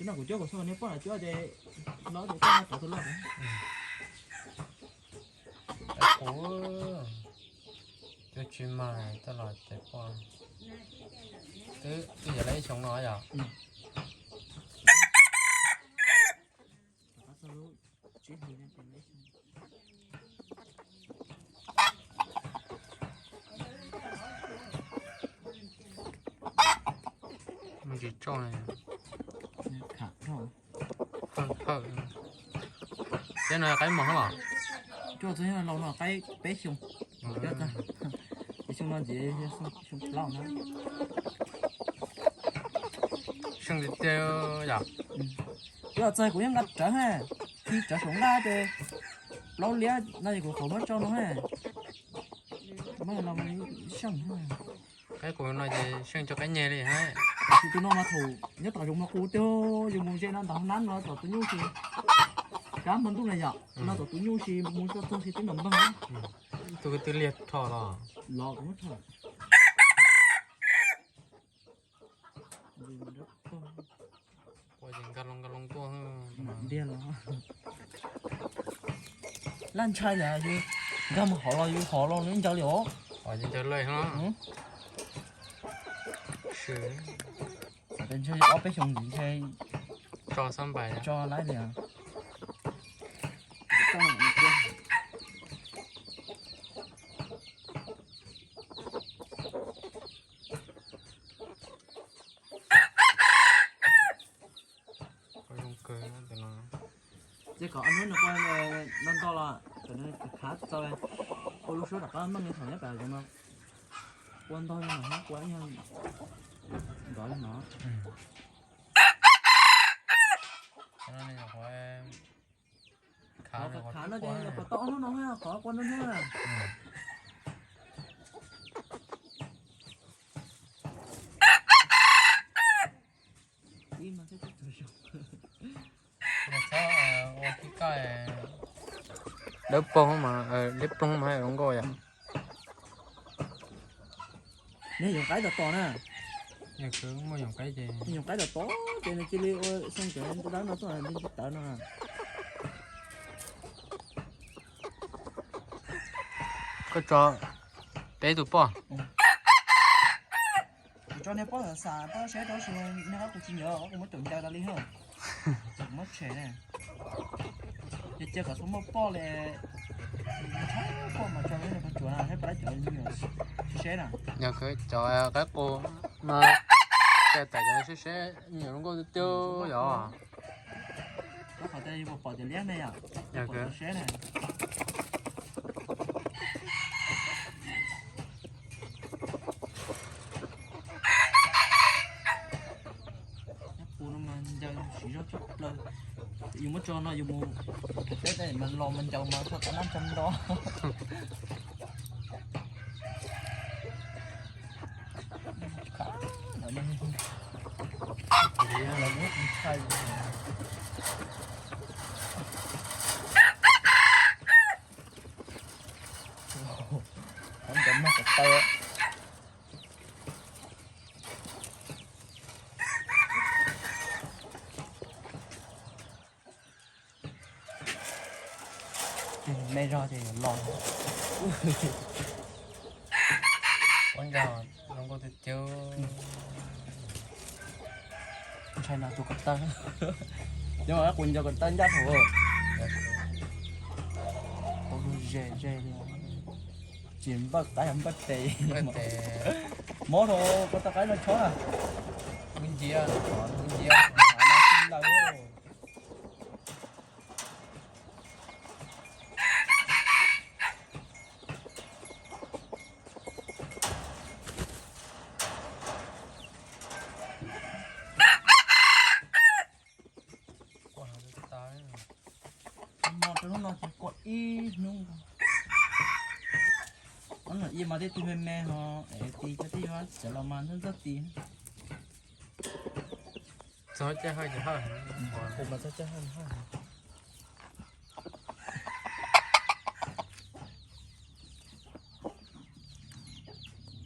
No kuv cuab kuv xyoo nej poj niam cuab ces los ces koj rov tus loj. Kuv cuab tsis mag, coj los ces poj. Twb yog lawv ib xyoo no yom. Mus tsis tso. Thiab no qaib mos los? Cuaj txog laus no qaib peb xyoo. Peb xyoo no ces xyoo plaub na. Seej tiag tiag yom. Yog txog kuv yeej nqa rawv ha, khi rawv saum nqaj ces plaub liab no ces kuv qhov muab tso no ha. Muab no seej. Qaib qus no ces seej tso qaib nyeg li ha. Tus no mas thaum nyob tom zoov mas qus tiag, yus mus ze no ntav nab no tom tus nyuj si. Kab npog ntuj na yom, no tom tus nyuj si mus txog txog si twb nrov npog. Tus kwv tw liag rho los? Los kuv muab rho. Ua ces nkag loo nkag loo tuaj. Ntiag los. Laj ntshai yam yus nkag mus hauv los yus hauv los nws ncaws li os. Hauv ces ncaws lawm no. Tab sis ob peb xyoo ntxiv ntshe tso xab npais tso laib li. Ces kom hnub no ua nto nto los kom nws khav txaus, ua lub suab rov qab meej li thaum nyob pem zoov no. Ua ntog li no, ua ib nyuag nrov li no. Qhov khav no ces yog qhov tau ob hnub no, qhov ua ntog hnub na. Ib mas thiab tib tug zoo. Txhob ua khib koj. Dawb paug mas, dawb paug mas zoo nkauj yom. Neb yoov qaib tom tom na. Yog kawg muaj yoov qaib ces, yoov qaib tom tom ces nws cia li ua xyoo cov dawb no tuaj li tawv no. Koj tso peb tus poj. Kuv tso niag poj xav poj seb rau si niag qab kuv tsis nyiam kuv muab caum ncaws tas li na. Kuv muab tshem na. Ces cia kom txhob muaj poj li. Ntshai poj mas tso niag poj cuav na thiab pab cov me nyuam seb seb na. Yog kawg cov qaib qus no, cia tawm cov seb seb me nyuam zoo nkauj tiag tiag yom. Koj qhov tias yus puas pom cov liab ne yom? Yog kawg seb na. Qus no mas ncaws siv zog tshaj plaws. Yus muab tso no yus mus teb tes mas los mas ncaws mas txog tom nab tso nto. Ntawd mas kom tau. Me zog ces yuav los. Ua ncaug zoo nkauj tiag tiag. Ntshai no tus ko taw. Nyob qhov qus ncaug ko taw ncaj thaum. Qus lug ze ze li. Tsis npaj qaib npaj tes. Mob rau ko taw qaib no chob na. Lub nciab, lub nciab. Kuaj heev tas. Mo rau hnub no ces kuaj ib hnub. Ob no ib mas tej tig me me ho es tig cov tij cov los mas ntxawj ntxawj tig. Txog caij hawj ces hawj. Kuv mas txog caij hawj hawj.